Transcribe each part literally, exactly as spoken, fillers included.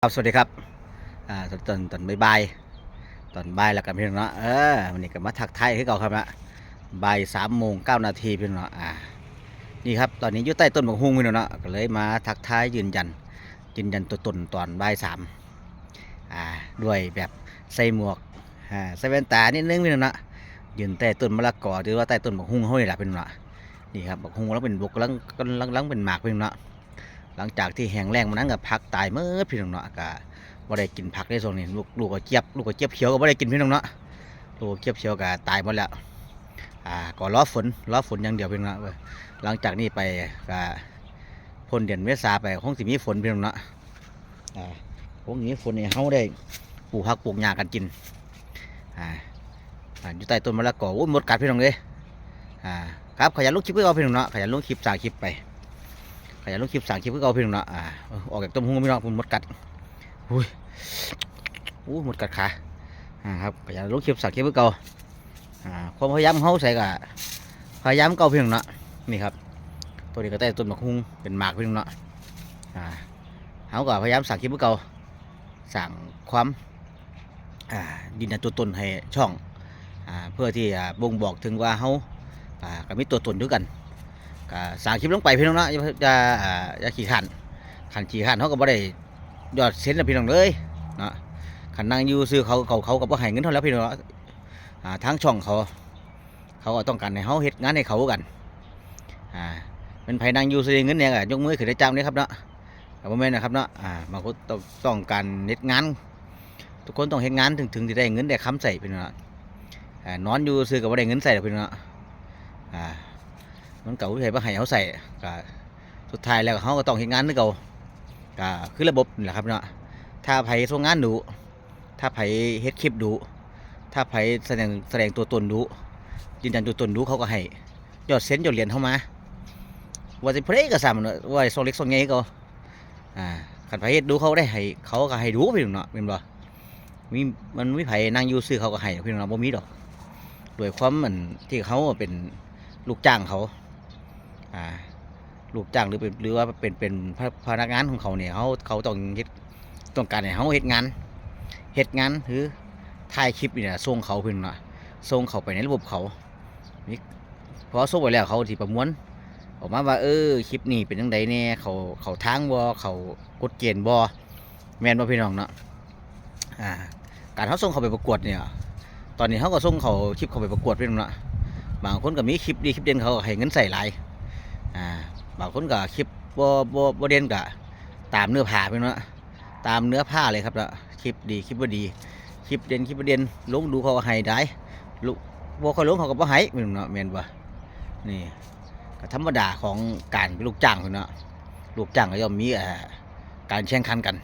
ครับ สวัสดีครับ อ่า ตอน ตอน ตอนบ่ายๆ ตอนบ่ายแล้วกันพี่น้องเนาะ เออ วันนี้ก็มาทักทายคือเก่าครับนะ บ่ายสามโมงเก้านาทีพี่น้องเนาะ อ่า นี่ครับ ตอนนี้อยู่ใต้ต้นบักฮุ่งพี่น้องเนาะ ก็เลยมาทักทายยืนยัน ยืนยันตัวตนตอนบ่ายสาม อ่า ด้วยแบบใส่หมวก อ่า ใส่แว่นตานิดนึงพี่น้องเนาะ ยืนใต้ต้นมะละกอ หรือว่าใต้ต้นบักฮุ่งเฮานี่ล่ะพี่น้องเนาะ นี่ครับ บักฮุ่งกำลังเป็นบก กำลัง กำลัง กำลังเป็นหมากพี่น้องเนาะ หลังจากที่แห้งแล้งมานั้นก็ผักตายหมดพี่น้องเนาะ ก็บ่ได้กินผักในช่วงนี้ ลูก ลูกกระเจี๊ยบ ลูกกระเจี๊ยบเขียวก็บ่ได้กินพี่น้องเนาะ ลูกกระเจี๊ยบเขียวก็ตายหมดแล้ว อ่า ก็รอฝน รอฝนอย่างเดียวพี่น้องเนาะ เออ หลังจากนี้ไปก็พ้นเดือนเมษาไป คงสิมีฝนพี่น้องเนาะ อ่า คงสิมีฝนให้เฮาได้ปลูกผักปลูกหญ้ากันกิน อ่า อ่า อยู่ใต้ต้นมะละกอ โอ้ย มดกัดพี่น้องเอ้ย อ่า ครับ ขยันลงคลิปคือเก่าพี่น้องเนาะ ขยันลงคลิป สร้างคลิปไป ขยันลงคลิป สร้างคลิปคือเก่าพี่น้องเนาะ อ่า เออ ออกจากต้นบักฮุ่งพี่น้อง มดกัด อุ้ย อู้ มดกัดขา อ่า ครับ ขยันลงคลิป สร้างคลิปคือเก่า อ่า ความพยายามเฮาใส่ก็พยายามเก่าพี่น้องเนาะ นี่ครับ ตัวนี้ก็ใต้ต้นบักฮุ่ง เป็นหมากพี่น้องเนาะ อ่า เฮาก็พยายามสร้างคลิปคือเก่า สร้างความ อ่า ยืนยันตัวตนให้ช่อง อ่า เพื่อที่จะบ่งบอกถึงว่าเฮา อ่า ก็มีตัวตนคือกัน ก็สร้างคลิปลงไปพี่น้องเนาะ อย่า อย่า อ่า อย่าขี้คร้าน คันขี้คร้านเฮาก็บ่ได้ยอดเซ็นแล้วพี่น้องเอ้ย เนาะ คันนั่งอยู่ซื่อเขา เขา เขาก็บ่ให้เงินเฮาแล้วพี่น้องเนาะ อ่า ทางช่องเขา เขาก็ต้องการให้เฮาเฮ็ดงานให้เขาคือกัน อ่า แม่นไผนั่งอยู่ซื่อได้เงินแหน่ก็ยกมือขึ้นได้จ้ำเลยครับเนาะ ก็บ่แม่นนะครับเนาะ อ่า บางคนต้อง ต้องการเฮ็ดงาน ทุกคนต้องเฮ็ดงานถึง ถึงสิได้เงินได้คำใช้พี่น้องเนาะ อ่า นอนอยู่ซื่อก็บ่ได้เงินใช้ดอกพี่น้องเนาะ อ่า มันก็บ่มีไผมาให้เฮาใช้ ก็สุดท้ายแล้วเฮาก็ต้องเฮ็ดงานคือเก่า ก็คือระบบนี่แหละครับเนาะ ถ้าไผส่งงานดุ ถ้าไผเฮ็ดคลิปดุ ถ้าไผแสดง แสดงตัวตนดุ ยืนยันตัวตนดุ เขาก็ให้ยอดเซ็นยอดเหรียญเฮามา ว่าสิผู้ใดก็ซ่ำเนาะ ว่าช่องเล็กช่องใหญ่ก็ อ่า คันไผเฮ็ดดุเขาได้ให้ เขาก็ให้ดุพี่น้องเนาะ แม่นบ่ มี มันมีไผนั่งอยู่ซื่อเขาก็ให้พี่น้องเนาะ บ่มีดอก ด้วยความมันที่เขาเป็นลูกจ้างเขา อ่า ลูกจ้างหรือเป็น หรือว่าเป็น เป็นพะ- พนักงานของเขาเนี่ย เขา เขาต้องเฮ็ด ต้องการให้เขาเฮ็ดงาน เฮ็ดงานคือถ่ายคลิปนี่แหละ ส่งเขาพี่น้องเนาะ ส่งเข้าไปในระบบเขา นี่ พอส่งไปแล้วเขาสิประมวลออกมาว่า เออ คลิปนี้เป็นจั่งใดแหน่ เขา เขาทางบ่ เขากฎเกณฑ์บ่ แม่นบ่พี่น้องเนาะ อ่า การเฮาส่งเข้าไปประกวดเนี่ย ตอนนี้เฮาก็ส่งเขาคลิปเข้าไปประกวดพี่น้องเนาะ บางคนก็มีคลิปดีคลิปเด่นเขาก็ให้เงินใช้หลาย อ่า บางคนก็คลิปบ่ บ่ บ่เด่นก็ตามเนื้อผ้าพี่น้องเนาะ ตามเนื้อผ้าเลยครับเนาะ คลิปดีคลิปบ่ดี คลิปเด่นคลิปบ่เด่น ลงดูเขาก็ให้หลาย ลง บ่ค่อยลงเขาก็บ่ให้พี่น้องเนาะ แม่นบ่ นี่ ก็ธรรมดาของการเป็นลูกจ้างพี่น้องเนาะ ลูกจ้างก็ย่อมมี เอ่อ การแข่งขันกัน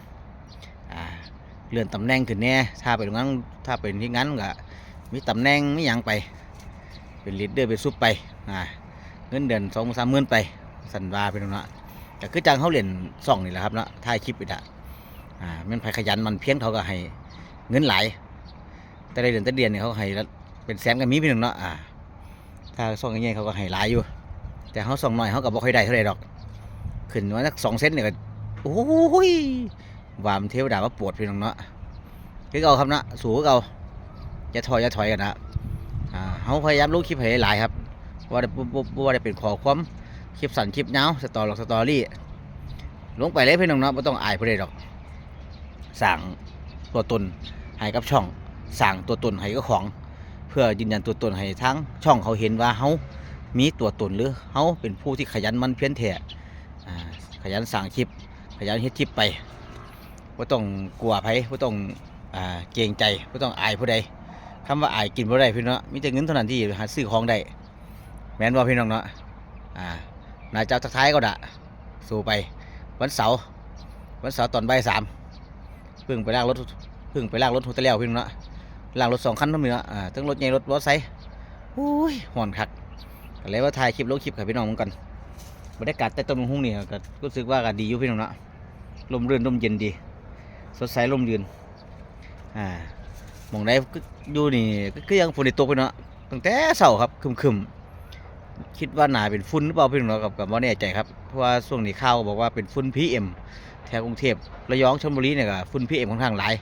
อ่า เลื่อนตำแหน่งขึ้นแหน่ ถ้าเป็นงาน ถ้าเป็นที่งานก็มีตำแหน่งมีหยังไป เป็นลีดเดอร์เป็นซุปไป อ่า เงินเดือนสองสามหมื่นไป ซั่นว่าพี่น้องเนาะ ก็คือจั่งเฮาเล่นช่องนี่แหละครับเนาะ ถ่ายคลิปนี่ล่ะ อ่า แม่นไผขยันหมั่นเพียรเขาก็ให้เงินหลาย แต่ละเดือนแต่เดือนนี่เขาก็ให้ละเป็นแสนก็มีพี่น้องเนาะ อ่า ถ้าช่องใหญ่ๆเขาก็ให้หลายอยู่ แต่เฮาช่องน้อยเฮาก็บ่ค่อยได้เท่าใดดอก ขึ้นมาสักสองเซนนี่ก็ โอ้ย ว่ามันเทวดามาโปรดพี่น้องเนาะ คือเก่าครับเนาะ สู้คือเก่า อย่าท้ออย่าถอยกันนะ อ่า เฮาพยายามลงคลิปให้หลายๆครับ บ่ว่าได้ บ่ บ่ บ่ว่าได้เป็นข้อความ คลิปสั้นคลิปยาว สตอรี่ สตอรี่ ลงไปเลยพี่น้องเนาะ บ่ต้องอายผู้ใดดอก สร้างตัวตนให้กับช่อง สร้างตัวตนให้กับของ เพื่อยืนยันตัวตนให้ทางช่องเขาเห็นว่าเฮามีตัวตน หรือเฮาเป็นผู้ที่ขยันหมั่นเพียรแท้ อ่า ขยันสร้างคลิป ขยันเฮ็ดคลิปไป บ่ต้องกลัวไผ บ่ต้อง อ่า เกรงใจ บ่ต้องอายผู้ใด คำว่าอายกินบ่ได้พี่น้อง มีแต่เงินเท่านั้นที่หาซื้อของได้ แม่นบ่พี่น้องเนาะ อ่า น่าจะทักทายก็ดะ สู้ไป วันเสาร์ วันเสาร์ตอนบ่ายสาม เพิ่งไปล้างรถ เพิ่งไปล้างรถหัวตะแล้วพี่น้องเนาะ ล้างรถสองคันเท่านี้เนาะ อ่า ทั้งรถใหญ่รถมอเตอร์ไซค์ โอ้ย ฮ้อนคัก ก็เลยว่าถ่ายคลิปลงคลิปให้พี่น้องเบิ่งก่อน บรรยากาศใต้ต้นบักฮุ่งนี่ก็รู้สึกว่าก็ดีอยู่พี่น้องเนาะ ร่มรื่นร่มเย็นดี สดใสร่มรื่น อ่า หม่องใดก็อยู่นี่ก็คือยังฝนได้ตกอยู่เนาะ ตั้งแต่เช้าครับ ครึ้มๆ คิดว่าน่าเป็นฝุ่นหรือเปล่าพี่น้องเนาะ ก็ ก็บ่แน่ใจครับ เพราะว่าช่วงนี้ข่าวบอกว่าเป็นฝุ่นพีเอ็ม แถวกรุงเทพฯ ระยอง ชลบุรีเนี่ยก็ฝุ่น พีเอ็ม ค่อนข้างหลาย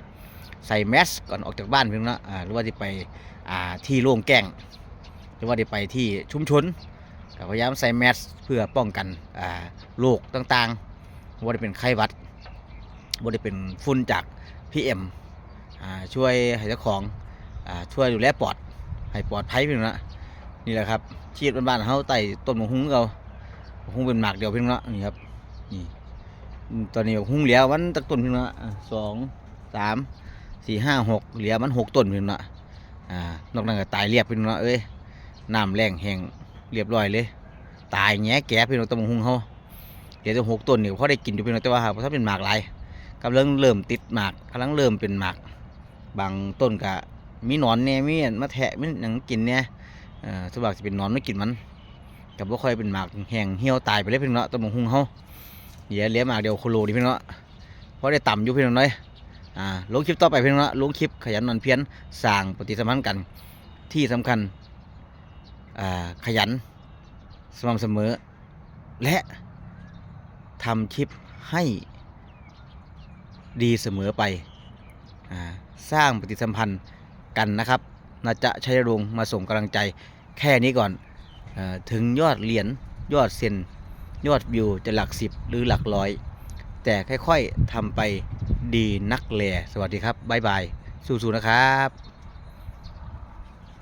ใส่แมสก่อนออกจากบ้านพี่น้องเนาะ อ่า หรือว่าสิไป อ่า ที่โล่งแจ้ง หรือว่าสิไปที่ชุมชน ก็พยายามใส่แมสเพื่อป้องกัน อ่า โรคต่างๆ บ่ว่าสิเป็นไข้หวัด บ่ว่าสิเป็นฝุ่นจาก พีเอ็ม อ่า ช่วยให้เจ้าของ อ่า ช่วยดูแลปอด ให้ปลอดภัยพี่น้องเนาะ นี่แหละครับ ชีวิตบ้านๆ เฮาใต้ต้นบักหุ่งคือเก่า บักหุ่งเป็นหมากเดียวพี่น้องเนาะ นี่ครับ นี่ ตอนนี้บักหุ่งเหลือมันจักต้นพี่น้องเนาะ อ่า สอง สาม สี่ ห้า หก เหลือมันหกต้นพี่น้องเนาะ อ่า นอกนั้นก็ตายเรียบพี่น้องเนาะ เอ้ย น้ำแล้งแห้งเรียบร้อยเลย ตายแงะแกะพี่น้อง ต้นบักหุ่งเฮา เหลือแต่หกต้นนี่ก็พอได้กินอยู่พี่น้อง แต่ว่าหากบ่ทันเป็นหมากหลาย กำลังเริ่มติดหมาก กำลังเริ่มเป็นหมาก บางต้นก็มีหนอนแน่ มีอันมาแทะ มีหยังกินแน่ เอ่อ ส่วนมากสิเป็นหนอนมากินมัน ก็บ่ค่อยเป็นหมาก แห้งเหี่ยวตายไปเลยพี่น้องเนาะ ต้นบักหุ่งเฮา เหลือ เหลือหมากเดียวโคโลนี่พี่น้องเนาะ พอได้ตำอยู่พี่น้องเนาะ อ่า ลงคลิปต่อไปพี่น้องเนาะ ลงคลิปขยันหมั่นเพียร สร้างปฏิสัมพันธ์กัน ที่สำคัญ อ่า ขยัน สม่ำเสมอ และทำคลิปให้ดีเสมอไป อ่า สร้างปฏิสัมพันธ์กันนะครับ นะจ๊ะ ชัยรงค์มาส่งกำลังใจแค่นี้ก่อน เอ่อ ถึงยอดเหรียญ ยอดเซ็น ยอดวิวจะหลักสิบหรือหลักร้อย แต่ค่อยๆทำไป ดีนักแล สวัสดีครับ บ๊ายบาย สู้ๆนะครับ